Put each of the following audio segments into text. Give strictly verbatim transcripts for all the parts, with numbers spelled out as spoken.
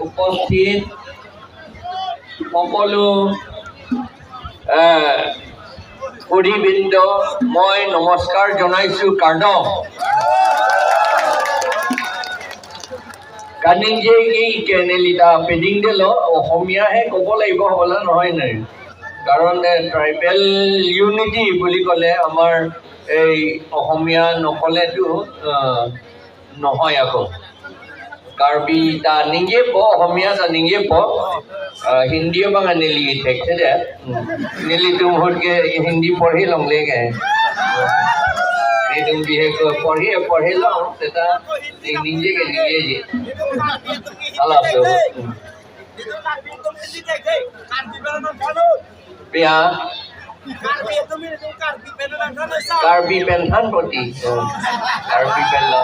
উপস্থিত সকলো, এ, সুধীবৃন্দ, মই নমস্কাৰ জনাইছো, কাৰ্ডম। Kaningje ki ke neli ta peding delo, অসমীয়াহে ক'ব লাগিব হ'বলা, নহয় নে? কাৰণ, এ, ট্ৰাইবেল ইউনিটি বুলি ক'লে আমাৰ এই অসমীয়া নক'লেতো, আ, নহয় আকৌ। Karbi ta ningjepo, Asamiya ta ningjepo, a, Hindi abang neli thekthedetpo. Nelitum ahut ke Hindi porhi longle ke. Nelitum bihek porhi, porhi long, seta ning-, ningje ke ningjeji. Hala so. Pia. Karbi pen than poti. Karbi pen lo.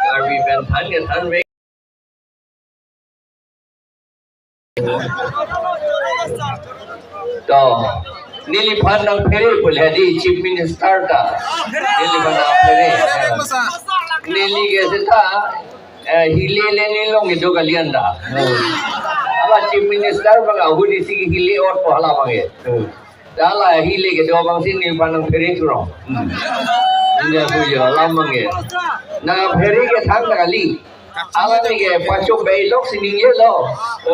Karbi pen than ke than ve. To, neliphan nangphere pu hedi Chief Minister ta. Neliphan nangphere. Neli ke seta, eh, hile le ne long kedo kalian ta. Aba Chief Minister abang ahut isi hile ot pu hala abang ke. Hala hile kedo abangsi neliphan nangphere thurong. Nja pujo alam abang ke. Nangphere ke thangta kali. Alangli ke pachobei lok si ningjelo.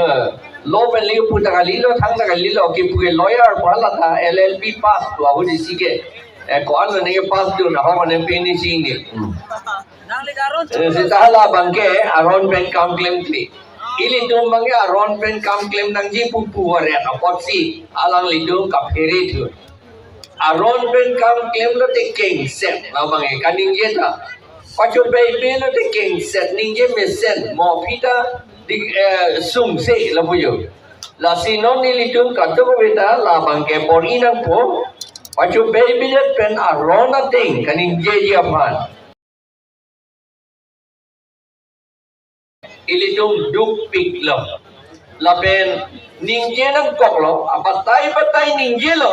Eh, lo pen le puta kalilo, thangta kalilo, kipu ke lawyer pu hala ta, L L B pass pu ahut isi ke. Eh, ko-an lo ne pass dun, ahok ne pini sing ne. Eh, seta hala abang ke aron pen kam klemkle. Ilitum abang ke aron pen kam klem nangji pu pu varet apotsi alanglitum kaphere thu. Aron pen kam klem lote kengset, labang ke kaningje ta. Pachobei pe lote kengset, ningje mesen, mo aphi ta dik, eh, sungse lapu jo. Lasi non nelitum kadokave ta labang ke bor-i nangpo. Pachobei bilet pen aron ateng kaningjeji aphan. Ilitum dukpiklo. Lapen ningje nangkoklo, abatai batai ningjelo,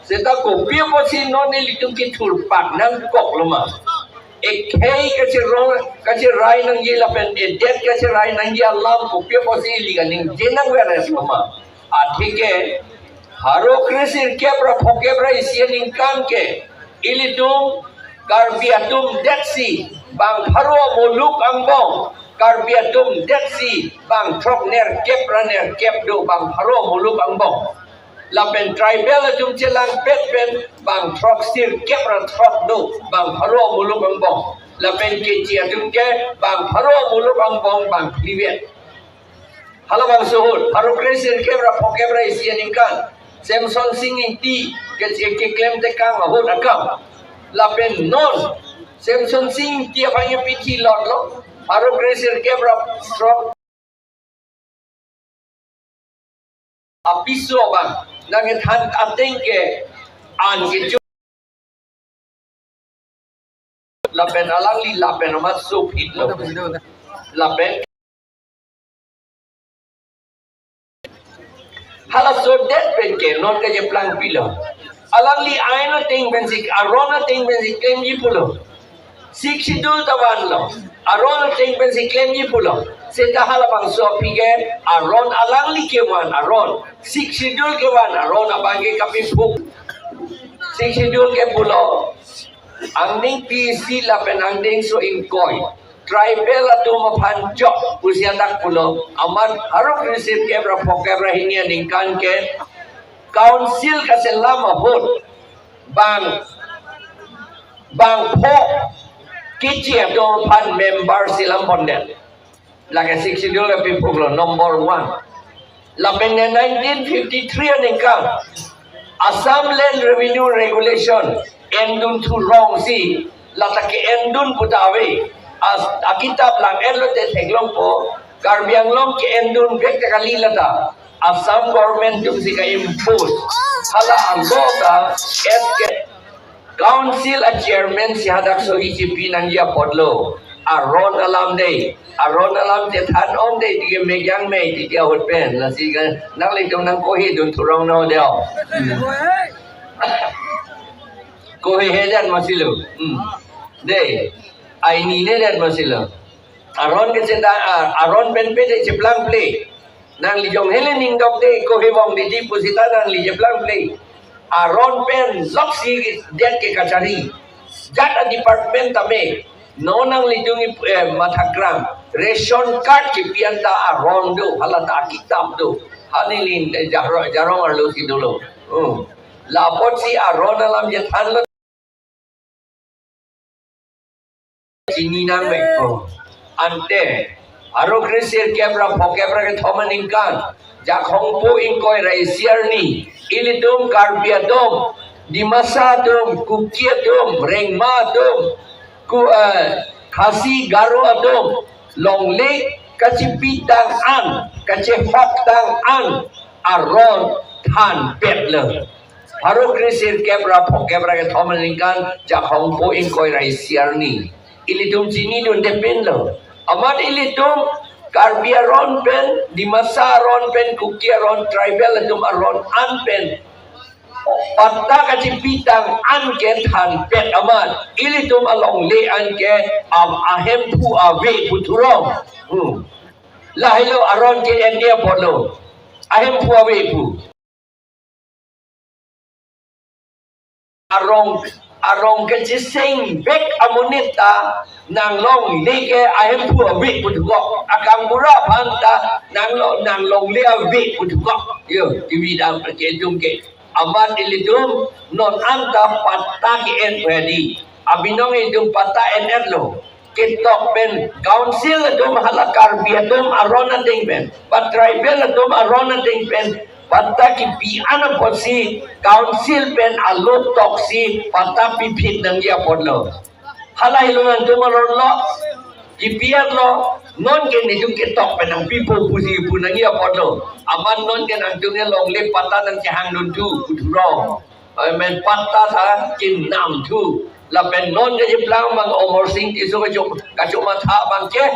seta kopi apotsi non ilitum kithurpak nangkoklo ma. Ekhei kachirong, kachirai nangji lapen edet kachirai nangji alam kopi apotsi ili kaningje nangverlo ma. Atheke, pharo kre sirkep ra phokep ra isi aningkan ke, ilitum Karbi atum detsi bang pharo muluk angbong, Karbi atum detsi bang throk nerkep ra nerkep do bang pharo muluk angbong. Lapen tribal atum chelangpet pen bang throk sirkep ra throk do bang pharo muluk angbong. Lapen Keche atum ke bang pharo muluk angbong bang phlivet. Halabangso ahut, pharo kre sirkep ra phokep ra isi aningkan, Semson Sing Ingti ke, ke, keklem tekang ahut akam. Lapen non, Semson Sing Ingti aphan ke pithi lotlo, pharo kre sirkep ra throk apiso abang nangkethan ateng ke an kecho. Lapen alangli lapen amat so phitlo. Lapen halaso det pen ke non kacheplang pilo. Alangli ain ateng pensi, aron ateng pensi klemji pulo. Sixth Schedule ta vanlo. Aron ateng pensi klemji pulo. Seta halabangso aphi ke aron alangli kevan aron. Sixth Schedule kevan aron abang ke kapiphuk. Sixth Schedule ke pulo, angdeng P E C lapen angdengso ingkoi, tribal atum aphan chok pusi adak pulo, amat pharo kre sirkep ra phokep ra hini aningkan ke council kaselam ahut bang, bang pho Keche atum aphan member selam pondet. Lake Sixth Schedule ke piphuklo, number one. Lapen ne nineteen fifty-three aningkan Assam Land Revenue Regulation endun thurongsi, lata ke-endun puta ave. As, akitap lang-et lote theklongpo, Karbi Anglong ke-endun vek ta kali lata. Assam government atumsi ka-impose. Hala a-law ta S K Council a-chairman si hadak sohi chipi nangji apotlo. Aron alam dei. Aron alam chethan om dei, tike megyang mei, tike ahut pen. Lasi ke nanglitum nangkohi dun thurong no deo. Kohi hejan masilo. Hmm. Dei. Aini ne dan masilo. Aron ke cheta, a-, aron pen pe de cheplang ple. Nangli jong hele ning dok de ko hevong didi pusita nangli cheplang ple. Aron pen lok si det ke kachari. Jat a department tame. Non nanglitum, eh, mathakrang. Ration card kepi anta aron do, hala ta kitab do. Hani lin, eh, jaro-, jarong arlo si dolo. Hmm. Lapot si aron alam je thanlo. Chini nang me. Oh. Ante, pharo kre sirkep ra phokep ra kethom aningkan, Jakhong po ingkoi ra isi arni, ilitum Karbi atum, Dimasa atum, Kuki atum, Rengma atum, ku, eh, Khasi Garo atum, longle kachepi tang an, kachehok tang an, aron thanpet lo. Pharo kre sirkep ra phokep ra kethom aningkan, Jakhong po ingkoi ra isi arni. Ilitum chinidun depin lo. Amat ilitum Karbi aron pen, Dimasa aron pen, Kuki aron, tribal atum aron an pen patta kachepi tang an ke thanpet amat. Ilitum alongle an ke am ahemphu ave pu thurong. Hmm. Lahelo aron ke en dia polo. Ahemphu ave pu. Arong, arong kecheseng bek amonit ta nanglongle ke ahemphu ave pu thukok. Akam bura aphan ta nanglo, nanglongle ave pu thukok. Yo, T V dam ke dum ke. Amat ilitum non anta patta ke-en pedi. Abinong itum patta en-et lo. Ketok pen council atum hala Karbi atum aron ateng pen, ba tribal atum aron ateng pen, patta kipi an apotsi council pen alo toksi patta piphit nangji apotlo. Hala helo nangtum aron lo, kipi an lo, non ke netum ketok pen nangpipo pusi pu nangji apotlo. Amat non ke nangtum ne longle patta nangchehangdun thu, pu thurong. Amen. Patta ta kinam thu. Lapen non kacheplang abang Amarsing Tisso kacho-, kachomatha abang ke.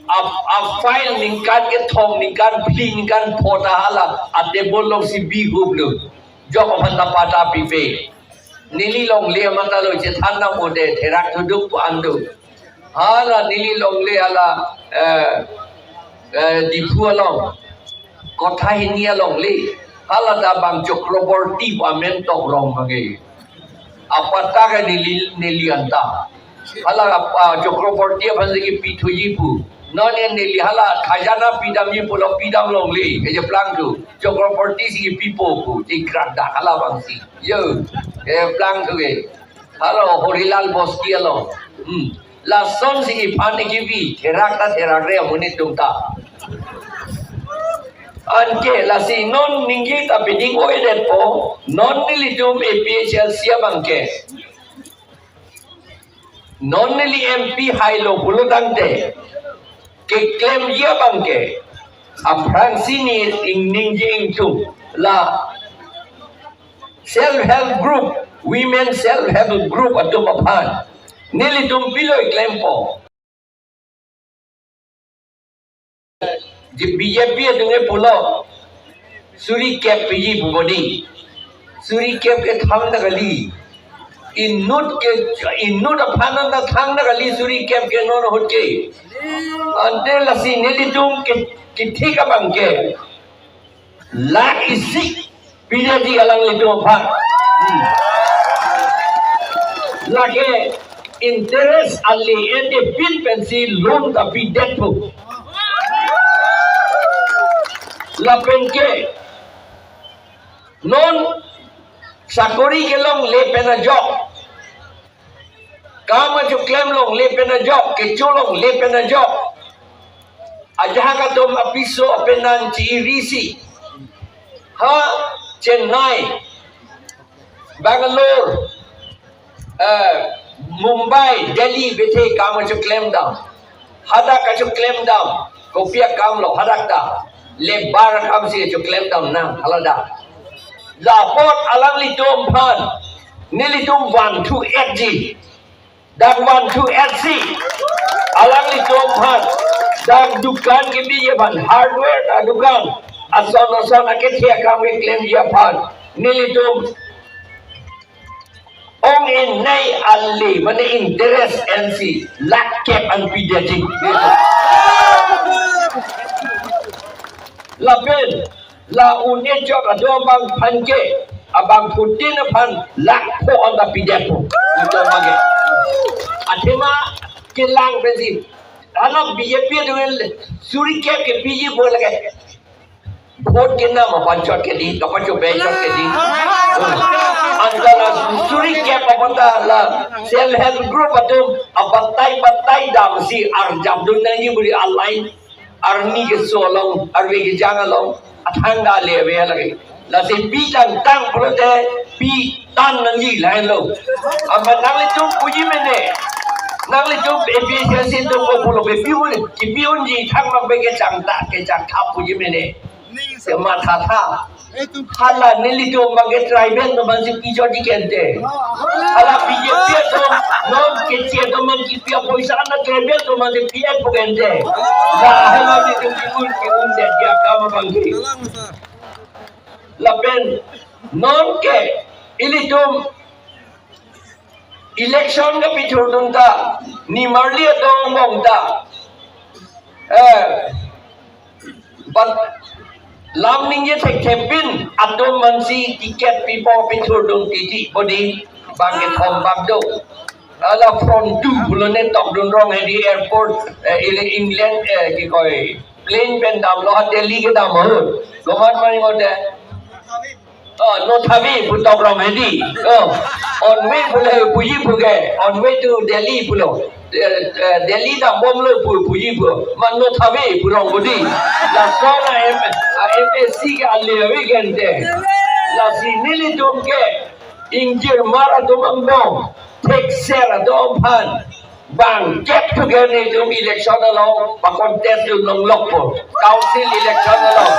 A, a file ningkan kethom, ningkan phli, ningkan pho ta hala a table along si bihup lo. Jok aphan ta patta pipe. Neli longle amat ta lo chethan nang ode therak thuduk pu an do. Hala neli longle hala, eh, eh, Diphu along. Kotha hini alongle. Hala ta bang Chakraborty pu amen tok rong bang ke. Apatta ke neli, neli anta. Hala apa Chakraborty aphan lagi pithuji pu. Non ke neli hala khajana pidamji pulo pidam longle. Kacheplang thu. Chakraborty si pipo pu. Chekrak dak hala bang si. Yo. Kacheplang thu ke. Hala Horilal Bosti along. Hmm. Lason si iphan ikibi, therak ta therak re amonit atum ta. Anke lasi non ningje ta biding oidet po, non nelitum A P H L C abang ke. Non neli M P hailo pulo tangte. Keklemji abang ke. Aphrangsi ne ing ningje ingtung. La self help group, women self help group atum aphan nelitum pilo klempo. Di B J P atum ke pulo suri kep piji pu bodi. Suri kep ke thang ta kali. Inut ke, inut aphan ta thang ta kali suri kep ke non ahut ke. Ante lasi nelitum ke, kethik abang ke. Lakh isi pidetji alanglitum aphan. Hmm. Lake interest ale ente pin pensi loan ta pidet po. Lapen ke non sakori kelongle pen ajok. Kam achoklem longle pen ajok, kecho longle pen ajok. Ajahak atum apiso apenan chi-iri si. Ha Chennai, Bangalore, eh, Mumbai, Delhi, bethe kam achoklem dam. Hadak kachoklem dam, kopi akam lo hadak ta. Labour akam si choklem dam nang, hala dak. Lapot alanglitum aphan, nelitum van thu etji. Dak van thu etsi. Alanglitum aphan, dak dukan kebiji aphan, hardware ta dukan. Ason ason akethe akam keklemji aphan. Nelitum Ong in nei ali, mane interest N C, lakh kep an pidetji. Lapen, la un-e chot adobang aphan ke, abangphutin aphan lakh pho an ta pidetpo. Ito mage. Athema kelang pensi. Ano B J P adung suri kep ke B J P lage. Vote kenam aphan chot kedi, kapachobe chot kedi. Hmm. Anta la suri kep aphan ta la self help group atum abatai batai damsi arjapdun nangji buri alai arni keso along, arve kejang along, athang ta le ave lagi. Lasi pi tangtang pulote pi tan nangji lahenlo. Amat nanglitum puji mene. Nanglitum A P H L C atum ko pulo ke pi un, kipi unji thang abang ke changta ke changta puji mene. Sematha tha. Hala nelitum abang ke tribal atum aphansi pi chotji ke ante. Hala B J P atum non keche atum aphan kipi apoisa an tribal atum aphansi pi-et pu ke ante. Hala nelitum ki-un ki-un det dia kam abang ke. Lapen non ke ilitum election kapethurdun ta, nimarli adong bong ta, eh, but lam ningje thekthepin atum aphansi ticket pipo pethurdun titi bodi bang kethom bak do. Hala front two pulo ne tokdun rong hedi airport, eh, ili England, eh, kikoi plane pen damlo ha Delhi kedam ahut. Komat mani ngote. Oh, no thavi pu tok rong hedi. Oh, on way pulo puji puke. On way to Delhi pulo. Eh, eh, Delhi dambomlo pu puji pu. Man no thavi pu rong bodi. Lason a M, a M A C ke ale ave ke ante. Lasi nelitum ke ingjirmar atum angbong, thekser atum aphan bang kep thugen nelitum election along pakontest dun longlokpo, council election along.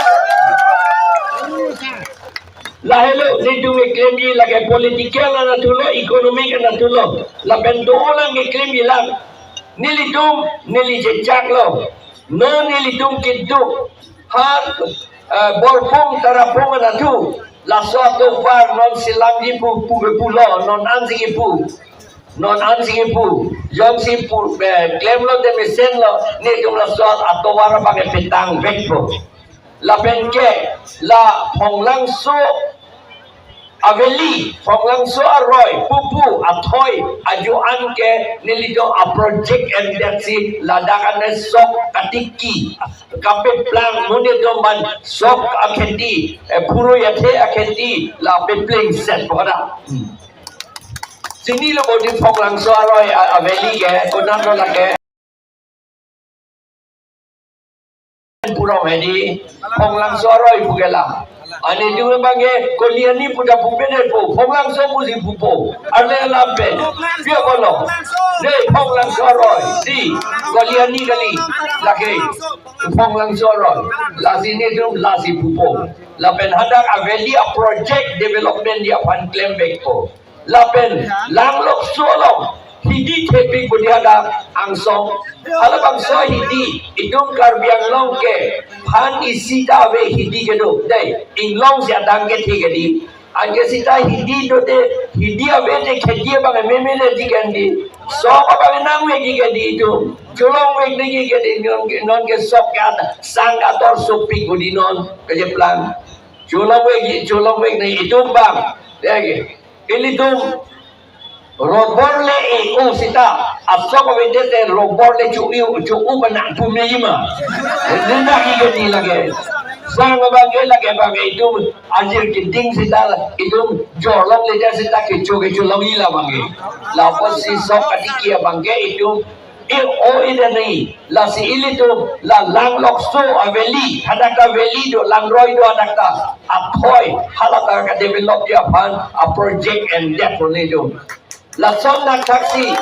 Lahelo nelitum keklemji lake political anatthu lo, economic anatthu lo, lapen dolang keklemji lang. Nelitum neli jejak lo. Non nelitum keduk ha, eh, Borpung Tarapung anatthu. Laso atovar non selamji pu pu pulo, non ansi kipu. Non ansi kipu. Jongsi pu, eh, klemlo te mesenlo, nelitum laso atovar abang ke petang vekpo. Lapen ke la Phonglangso a-valley, Phonglangso aroi, pupu, athoi, ajo-an ke nelitum a-project endet si ladak an sok katiki, kapeplang, mo nelitum aphan sok akheti, eh, phurui athe akheti, la pepleng set boda. Hmm. Chinilo bodi Phonglangso aroi a, a-valley ke, konatlo lake. Pu rong hedi, Phonglangso aroi puke la. Anedung abang ke Koliani pu ta pupe ne po, Phonglangso pusi pupo. Arle lampe, pia kono. Ne Phonglangso aroi, si, Koliani kali, lake, Phonglangso aroi. Lasi nelitum, lasi pupo. Lapen hadak a-valley a-project development dia aphan klem vekpo. Lapen Langlokso along hidi thepik bodi hadak angsong. Halabangso hidi itum Karbi Anglong ke phan isi ta ave hidi kedo. Dei, inglong si adang kethe kedi. Anke sita hidi dote, hidi ave te kheti abang meme ne di kendi. Sok abang nangvekji kedi itum. Cholongvek nangji kedi non ke, non ke sok ke ada. Sang ator sopik bodi non kejeplang. Cholongvekji, cholongvek nangji itum abang. Dei ke. Ilitum robor le e-o sita, asok avedetlo robor le chu-u, chu-u mana pumejima. Nina hi gani lage. Sang abang ke lake abang ke itum ajir keding sita, itum jorlong leja sita kecho kecho longji la abang ke. Lapusi sok katiki abang ke itum e-o idani, lasi ilitum la Langlokso a-valley, hadak ta valley do, langroi do hadak ta, athoi, hala ta ka-develop ji aphan a-project endetpo nelitum. Lason dak thaksi,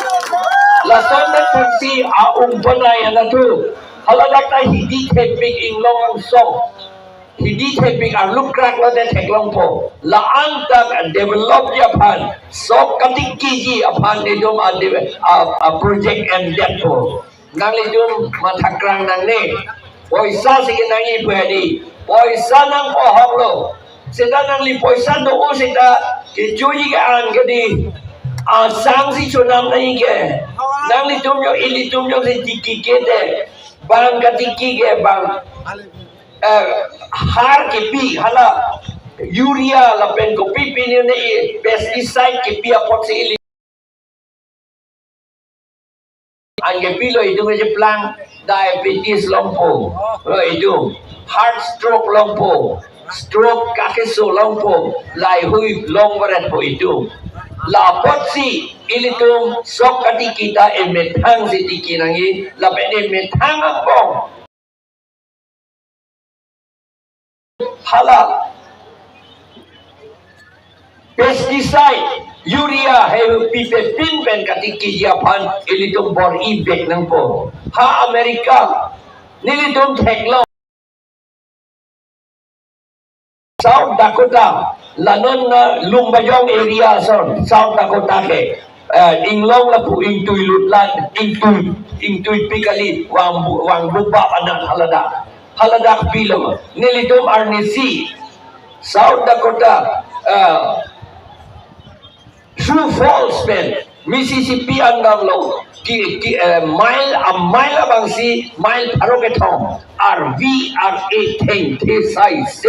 lason dak thaksi a-ung panai anatthu, haladak ta hidi thepik inglong angsong. Hidi thepik arlukrak lote theklongpo. La-an ta develop ji aphan, sok katikiji aphan nelitum a, a, a-project endetpo. Nanglitum mathakrang nangne. Poisa si kenangji pu hedi. Poisa nangpo ahoklo. Seta nangli poisa do-o seta kechoji ke-an kedi. Asang si chonam nangji ke. Nanglitum yo, ilitum yo si tiki ke te. Bang katiki ke bang. Eh, har kepi hala. Urea lapen kopi pini ne pesticide kepi apot si ili. Anke pilo itum kecheplang, diabetes longpo. Lo itum, heart stroke longpo. Stroke kakeso longpo. Laheihui longvaretpo itum. Lapotsi ilitum sok katiki ta emethang si tiki nangji. Lapen emethang angbong hala pesticide, urea, heihui pipe pin pen katikiji aphan ilitum bor-i vek nangpo. Ha America, nelitum theklong. South Dakota, la non na Lumbajong area ason, South Dakota ke. Eh, inglong lapu ingtui lutlan, ingtui, ingtuipi kali, vang, vangbuba anat haladak. Haladak pilo, nelitum arnisi, South Dakota, eh, Sioux Falls pen, Mississippi andamlo, ki, ki, eh, mile, a mile abangsi, mile pharo kethom, arvi, ar-e, thengthe, sai, se.